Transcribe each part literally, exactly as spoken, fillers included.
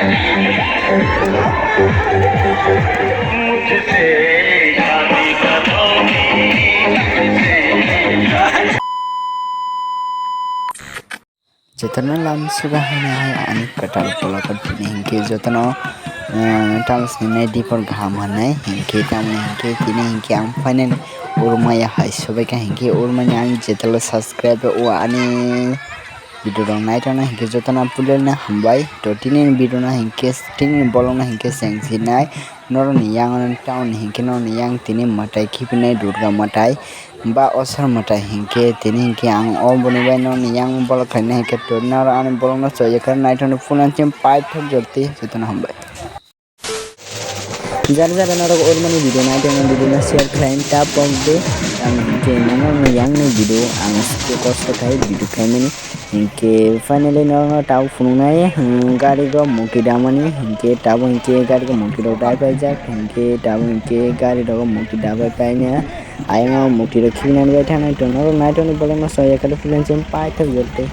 Jotono lam suga hwnwi hai ani kwtal vlog o tini hinkhe jotono, eh, tamsini nai dipor kaham hwnwi hinkhe tamoni hinkhe tini hinkhe ang final urmaya hai sobaikha hinkhe urmani ang jetalo subscribe o ani video rok naithokna hinkhe jotono puilano hambai. To tini ni video no hinkhe tini ni vlog no hinkhe cheng sinai norokni yang town ni hinkhe norokni yang tini mwtai khibinai Durga mwtai. Ba osor mwtai hinkhe tini hinkhe ang o boni bai norokni yang vlog khlaina hinkhe to norok ani vlog no chaya khe naithokni phunanchim paithak jorti jotono hambai. Jara jara norok urmani video naithokni video no share khlai ta pokdi. Ang hinkhe norokni yang ni video ang sikhe kosto khai video khlaimani hinkhe finally norokno tabuk phunuknai, hmm, gari rok mukti damani hinkhe tabuk hinkhe gari rok mukti rok dai paijak hinkhe tabuk hinkhe gari rok mukti dabai paina. Ayang o mukti rok khibinani bai thangna tong norok naithokni bolongno soya khe phunanchim paithak jorti.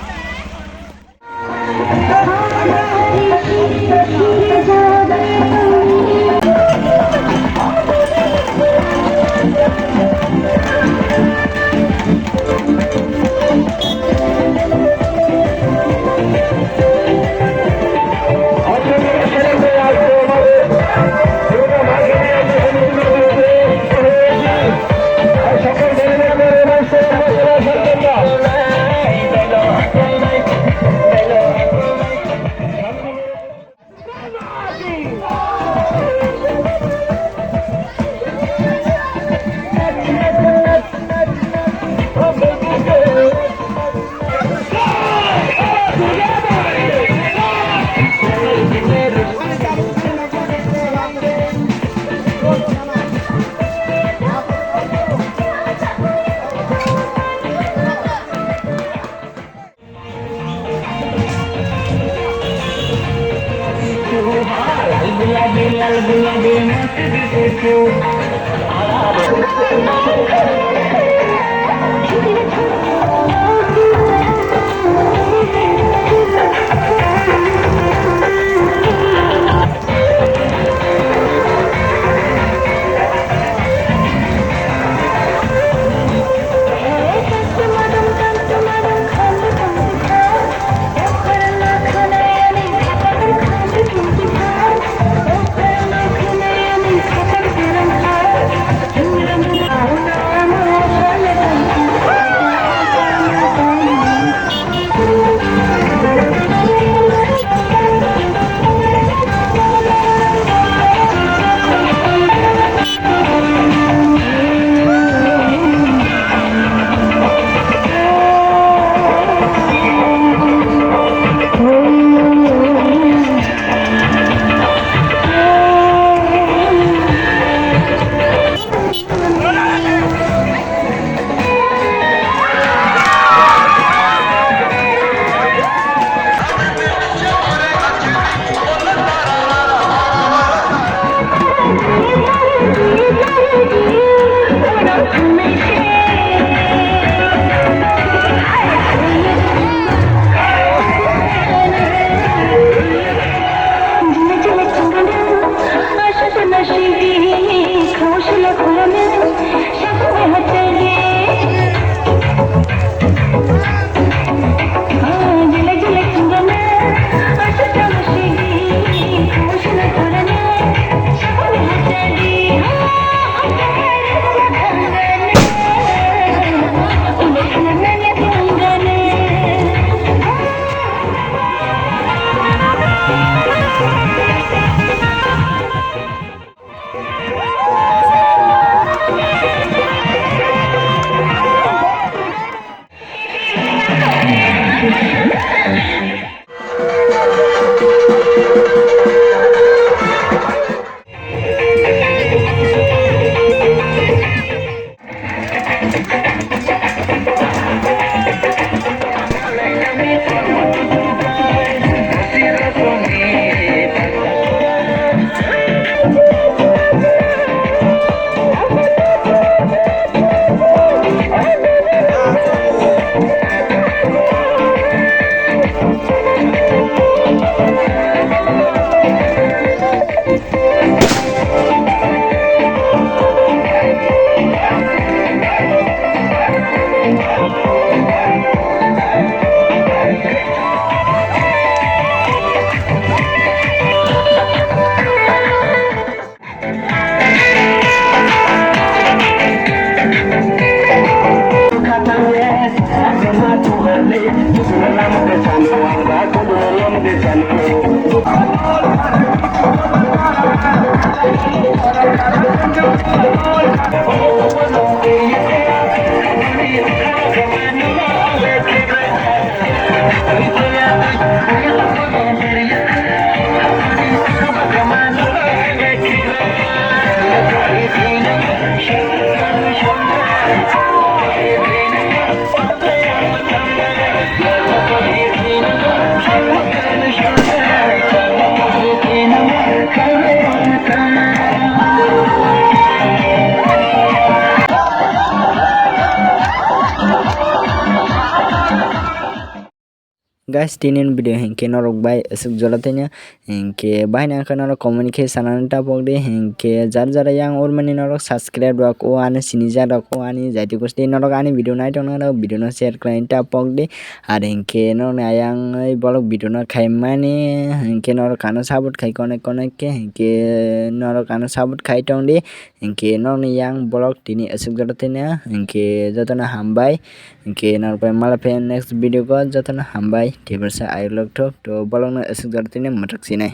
Guys, tini video hinkhe norok bai aswk jora thaino, hinkhe bahai nangkha norok comment khe sanani tapok di, hinkhe jar jara yang urmani norok subscribe rok o ani sinijak rok o ani jaiti gosti norok ani video nai tongna rok video no share khlai tapok di. Ar hinkhe norokni ayang oi bolok video no khaimani, hinkhe norok ano support khai konek konek khe, hinkhe norok ano support khai tong di. Hinkhe norokni yang bolok tini aswk jora thaino, hinkhe jotono hambai. Hinkhe norok bai malai phaio next video o, jotono hambai. Tebrasa ayuk lok thok to bolokno aswk jora thaino mwthak sinai.